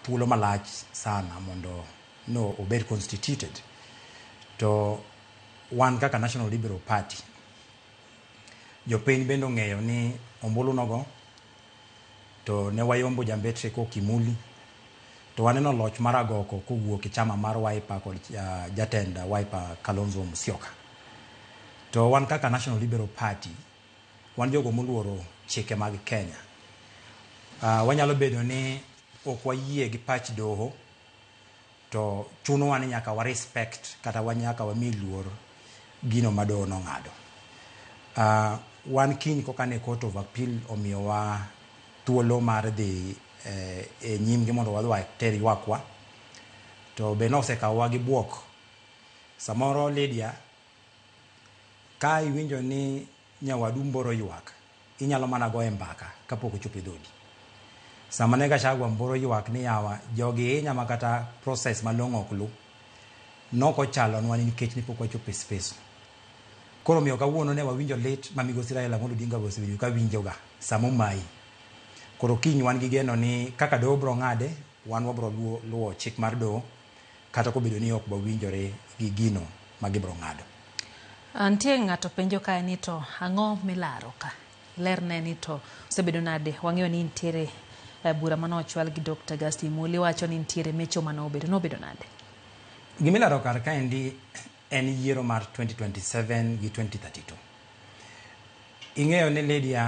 thuolo malach sana mondo no obed constituted. To wan kaka National Liberal Party, jopiny bende ong'eyo ni ombulu nogo to ne wayombo jambetre Kokimuli to waneno loch mar agoko kowuok e chama mar Wiper kod jatend Wiper Kalonzo Musyoka. To wan kaka National Liberal Party, wan jogo moluoro chike mag Kenya. Wanyalo bedo ni ok wayie gi pach doho to chunowa ni nyaka wa respect kata wa nyaka wami luor gino ma doho nong'ado. Wan kiny koka ne Court of Appeal omiyowa thuolo mar dhi e nyimgi mondo wadhi water ywakwa, to be nosekawowa gi buok. Samoro Lydia, ka iwinjo ni nyawadu mboro ywak, inyalo mana goye mbaka kapok ochopo e dhodi. Sama ne Gachagua mboro ywak ni yawa jogi hinya ma kata process malong'o ok lu, nokochalonwa ni nikech ne pok wachopo e space no. Koro omiyo kawuono ne wawinjo lit ma migosi Raila Amolo Odinga be osebedo ka winjoga sama omayi. Koro kiny wan gi geno ni kaka doho bro ng'ade, wan wabro luwo chik mar doho kata kobedo ni ok wawinjore gi gino ma gibro ng'ado. Nitie ng'ato penjo kae ni to ang'o milaro ka? Lerne ni to osebedo nade? Wang'eyo ni nitiere bura mane ochwal gi Dr. Augustine Muli wacho ni nitiere mecho mane obedo. Nobedo nade? Gimilaro kar kaendi en yiero mar 2027 gi 2032. Ing'eyo ni Lydia